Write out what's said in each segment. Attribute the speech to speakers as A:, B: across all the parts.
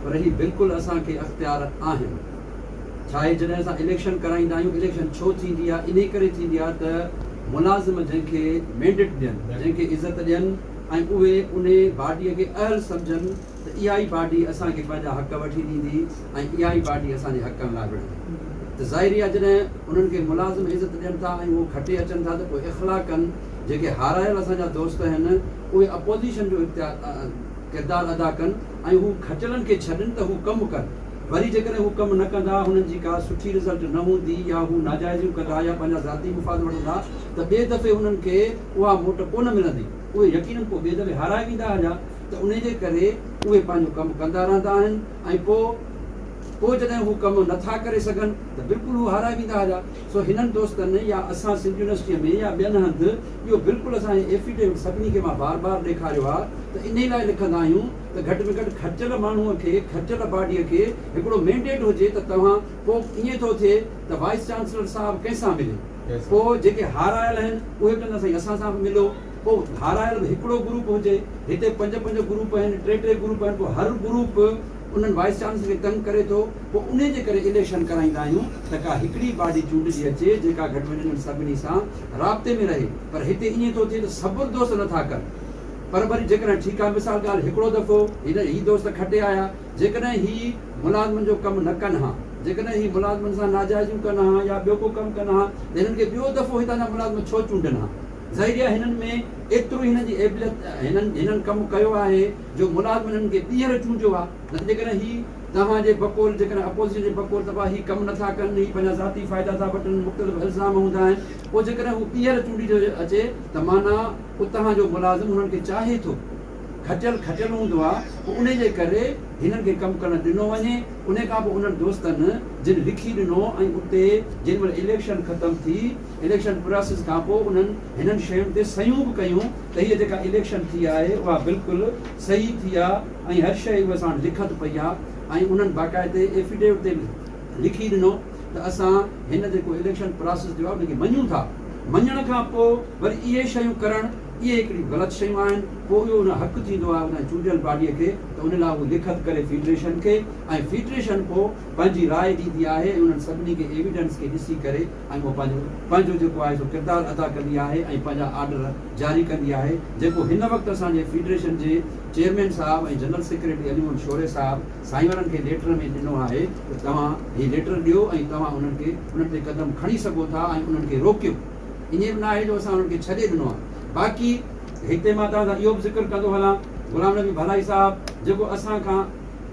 A: پر هي بلڪل اسان کي اختيار آهن. ڇا آهي جڏهن اسان اليڪشن ڪرائيندا آهيون اليڪشن ڇو ٿيندي آهي انهي ڪري ٿيندي آهي ته ملازم جنهن کي مينڊيٽ ڏين جنهن کي عزت ڏين ۽ اهي انهي باڊي کي اهل سمجهن ته اها ئي باڊي اسان کي پنهنجا حق وٺي ڏيندي ۽ اها ئي باڊي اسان جي حقن لاء وڙهندي ته ظاهري آهي جڏهن انهن کي ملازم عزت ڏين ٿا ۽ اهو کٽي اچن ٿا ته پوء اخلاقن جيڪي هارايل اسان جا دوست آهن اهي اپوزيشن جو ڪردار ادا ڪن ۽ هو کٽيلن کي ڇڏن ته هو ڪم ڪن وري جيڪڏهن هو ڪم نه ڪندا هنن جي ڪا سٺي رزلٽ نه هوندي يا هو ناجائزيون ڪندا يا پنهنجا ذاتي مفاد وٺندا ته ٻئي دفعي هنن کي اها موٽ ڪونه ملندي اهي يقينن پوء ٻئي دفعي هارائي ويندا هليا ته انهي جي ڪري اهي پنهنجو ڪم ڪندا رهندا آهن ۽ پوء پوء جڏهن هو ڪم نه ٿا ڪري سگهن ته بلڪل هو هارائي ويندا هليا سو هنن دوستن يا اسان سنڌ يونيورسٽيء ۾ يا ٻين هنڌ اهو بلڪل اسان هي ايفيڊيوٽ سڀني کي مان بار بار ڏيکاريو آ ته انهي لاء لکندا آهيون ته گهٽ ۾ گهٽ کٽيل ماڻهوء کي کٽيل باڊيء کي هڪڙو مينڊيٽ هجي ته توهان پوء ائين ٿو ٿئي ته وائيس چانسلر صاحب ڪنهن سان ملي پوء جيڪي هارايل آهن اهي چوندا سائين اسان سان به ملو پوء هارايل به هڪڙو گروپ هجي هتي پنج پنج گروپ آهن ٽي ٽي گروپ آهن پوء هر گروپ انهن وائيس چانسلر کي تنگ ڪري ٿو پوء انهي جي ڪري اليڪشن ڪرائيندا آهيون ته ڪا هڪڙي باڊي چونڊجي اچي جيڪا گهٽ ۾ گهٽ انهن سڀني سان رابطي ۾ رهي پر هتي ائين ٿو ٿئي ته صبر دوست نه ٿا ڪن پر وري جيڪڏهن ٺيڪ آهي مثال ڳالهه هڪڙو دفعو هن هي دوست کٽي آيا جيڪڏهن هي ملازمن جو ڪم نه ڪن ها جيڪڏهن هي ملازمن سان ناجائزيون ڪن ها يا ٻيو ڪو ڪم ڪن ها ته هنن کي ٻيو دفعو هتان جا ملازم ڇو چونڊن ها ظاهري آهي هنن ۾ ايترو ئي هنن جي ايبليت هنن هنن ڪم ڪيو آهي جو ملازمن هنن کي ٻيهر چونڊيو آهي نه ته جيڪڏهن هي توهان جي بقول جيڪڏهن اپوزيشن جي بقول ته هي ڪم نٿا ڪن، هي پنهنجا ذاتي فائدا ٿا وٺن، مختلف الزام هوندا آهن، پوء جيڪڏهن هو ٻيهر چونڊجي اچي ته معنيٰ اتهان جو ملازم هنن کي چاهي ٿو. کٽيل کٽيل هوندو آ، پوء انهي جي ڪري هنن کي ڪم ڪرڻ ڏنو وڃي، انهي کان پوء انهن دوستن جن لکي ڏنو ۽ اتي جنهن مهل اليڪشن ختم ٿي، اليڪشن پراسيس کان پوء انهن هنن شين تي صحيحون به ڪيون ته هيء جيڪا اليڪشن ٿي آهي اها بلڪل صحيح ٿي آ. ۽ هر شيء اهي اسان وٽ لکت پئي آ ۽ انهن باقاعدي ايفيڊيوٽ تي به لکي ڏنو ته اسان هن جيڪو اليڪشن پراسيس ٿيو آ ان کي مڃون ٿا. مڃڻ کان پوء وري اهي شيون ڪرڻ اهي هڪڙيون غلط شيون آهن پوء اهو ان حق ٿيندو آ ان چونڊيل باڊيء کي ته ان لاء هو لکت ڪري فيڊريشن کي ۽ فيڊريشن پوء پنهنجي راء ڏيندي آهي ۽ انهن سڀني کي ايويڊنس کي ڏسي ڪري ۽ اهو پنهنجو پنهنجو جيڪو آهي سو ڪردار ادا ڪندي آهي ۽ پنهنجا آرڊر جاري ڪندي آهي جيڪو هن وقت اسان جي فيڊريشن جي چيئرمين صاحب ۽ جنرل سيڪريٽري علي محمد شوري صاحب سائين وارن کي ليٽر ۾ ڏنو آهي ته توهان هي ليٽر ڏيو ۽ توهان انهن کي انهن تي قدم کڻي سگهو ٿا ۽ انهن کي روڪيو ائين به ناهي جو اسان انهن کي ڇڏي ڏنو آهي باقي هتي مان توهان سان اهو به ذڪر ڪندو هلان غلام نبي ڀلائي صاحب جيڪو اسان کان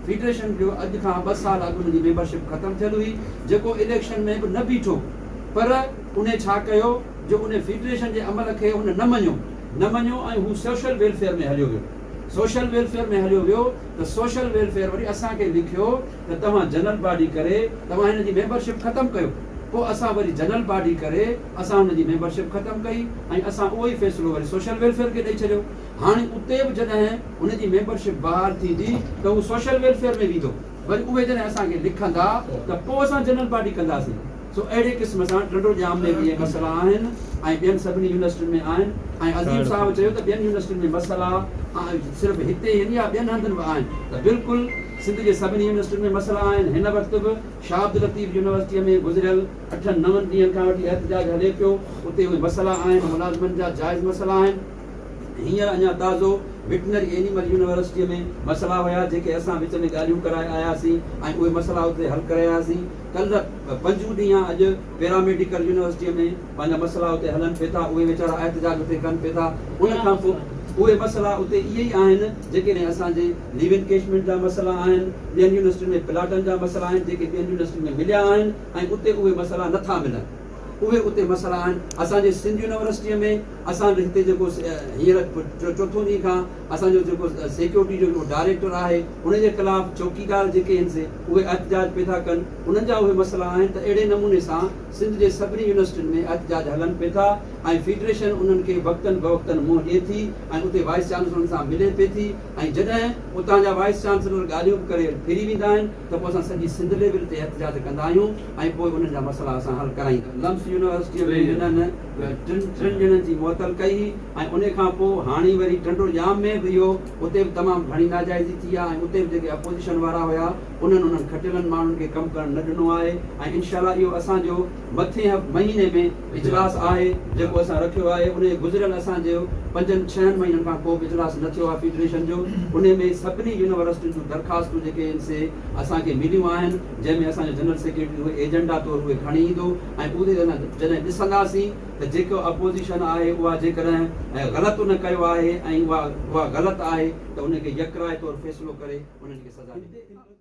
A: فيڊريشن جو اڄ کان ٻه سال اڳ ان جي ميمبرشپ ختم ٿيل هئي جيڪو اليڪشن ۾ به نه بيٺو پر انهي ڇا ڪيو جو انهي فيڊريشن جي عمل کي هن نه مڃيو نه مڃيو ۽ هو سوشل ويلفيئر ۾ هليو ويو سوشل ويلفيئر ۾ هليو ويو ته سوشل ويلفيئر وري اسان کي لکيو ته توهان جنرل باڊي ڪري توهان هن جي ميمبرشپ ختم ڪيو پوء اسان وري جنرل باڊي ڪري اسان هن جي ميمبرشپ ختم ڪئي ۽ اسان اهو ئي فيصلو وري سوشل ويلفيئر کي ڏئي ڇڏيو هاڻي اتي به جڏهن هن جي ميمبرشپ بحال ٿيندي ته هو سوشل ويلفيئر ۾ ويندو وري اهي جڏهن اسان کي لکندا ته پوء اسان جنرل باڊي ڪنداسين سو اهڙي قسم سان ٽنڊو ڄام ۾ به اهي مسئلا آهن ۽ ٻين سڀني يونيورسٽين ۾ آهن ۽ عظيم صاحب چيو ته ٻين يونيورسٽين ۾ مسئلا صرف هتي آهن يا ٻين هنڌن به آهن ته بلڪل سنڌ جي سڀني يونيورسٽين ۾ مسئلا آهن هن وقت به شاهه عبداللطيف يونيورسٽيء ۾ گذريل اٺن نون ڏينهن کان وٺي احتجاج هلي پيو اتي اهي مسئلا آهن ملازمن جا جائز مسئلا آهن. هينئر اڃا تازو وٽنري اينيمل يونيورسٽيء ۾ مسئلا هيا، جيڪي اسان وچ ۾ ڳالهيون ڪرائي آياسين ۽ اهي مسئلا اتي حل ڪري آياسين. ڪلهه پنجون ڏينهن آ اڄ پيراميڊيڪل يونيورسٽيء ۾ پنهنجا مسئلا اتي هلن پئي ٿا، اهي ويچارا احتجاج اتي ڪن پئي ٿا. ان کان پوء اهي مسئلا اتي اهي ئي آهن، جيڪي اسان جي ليو انڪيشمينٽ جا مسئلا آهن، ٻين يونيورسٽين ۾ پلاٽن جا مسئلا آهن، جيڪي ٻين يونيورسٽين ۾ مليا آهن ۽ اتي اهي مسئلا نه ٿا ملن. اهي اتي مسئلا آهن. اسان جي سنڌ يونيورسٽيء ۾ اسان وٽ هتي جيڪو هينئر چوٿون ڏينهن کان اسان جو جيڪو سيڪيورٽي جو جيڪو ڊائريڪٽر آهي ان جي خلاف چوڪيدار جيڪي آهن سي اهي احتجاج پئي ٿا ڪن انهن جا اهي مسئلا آهن ته اهڙي نموني سان سنڌ جي سڀني يونيورسٽين ۾ احتجاج هلن پئي ٿا ۽ فيڊريشن انهن کي وقتن بوقتن منهن ڏئي ٿي ۽ اتي وائيس چانسلرن سان ملي پئي ٿي ۽ جڏهن اتان جا وائيس چانسلر ڳالهيون به ڪري ڦري ويندا آهن ته پوء اسان سڄي سنڌ ليول تي احتجاج ڪندا آهيون ۽ پوء انهن جا مسئلا اسان حل ڪرائيندا. لمس يونيورسٽيء ۾ هنن ٽن ڄڻن جي موت. قتل ڪئي هئي ۽ انهي کان پوء هاڻي وري ٽنڊو ڄام ۾ به اهو اتي به تمام گهڻي ناجائزي ٿي آهي ۽ اتي به جيڪي اپوزيشن وارا هيا انهن انهن کٽيلن ماڻهن کي ڪم ڪرڻ نه ڏنو آهي ۽ انشاء الله اهو اسان جو مٿين مهيني ۾ اجلاس آهي جيڪو اسان رکيو آهي انهي گذريل اسان جو پنجن ڇهن مهينن کان ڪو به اجلاس نه ٿيو آهي فيڊريشن جو انهي ۾ سڀني يونيورسٽين جون درخواستون جيڪي آهن سي اسان کي مليون آهن جنهن ۾ اسان جو جنرل سيڪريٽري اهي ايجنڊا طور اهي کڻي ايندو ۽ اهي اسان جڏهن ڏسنداسين ته جيڪو اپوزيشن آهي اها جيڪڏهن غلط ان ڪيو آهي ۽ اها اها غلط آهي ته ان کي يڪراء طور فيصلو ڪري انهن کي سزا ڏني.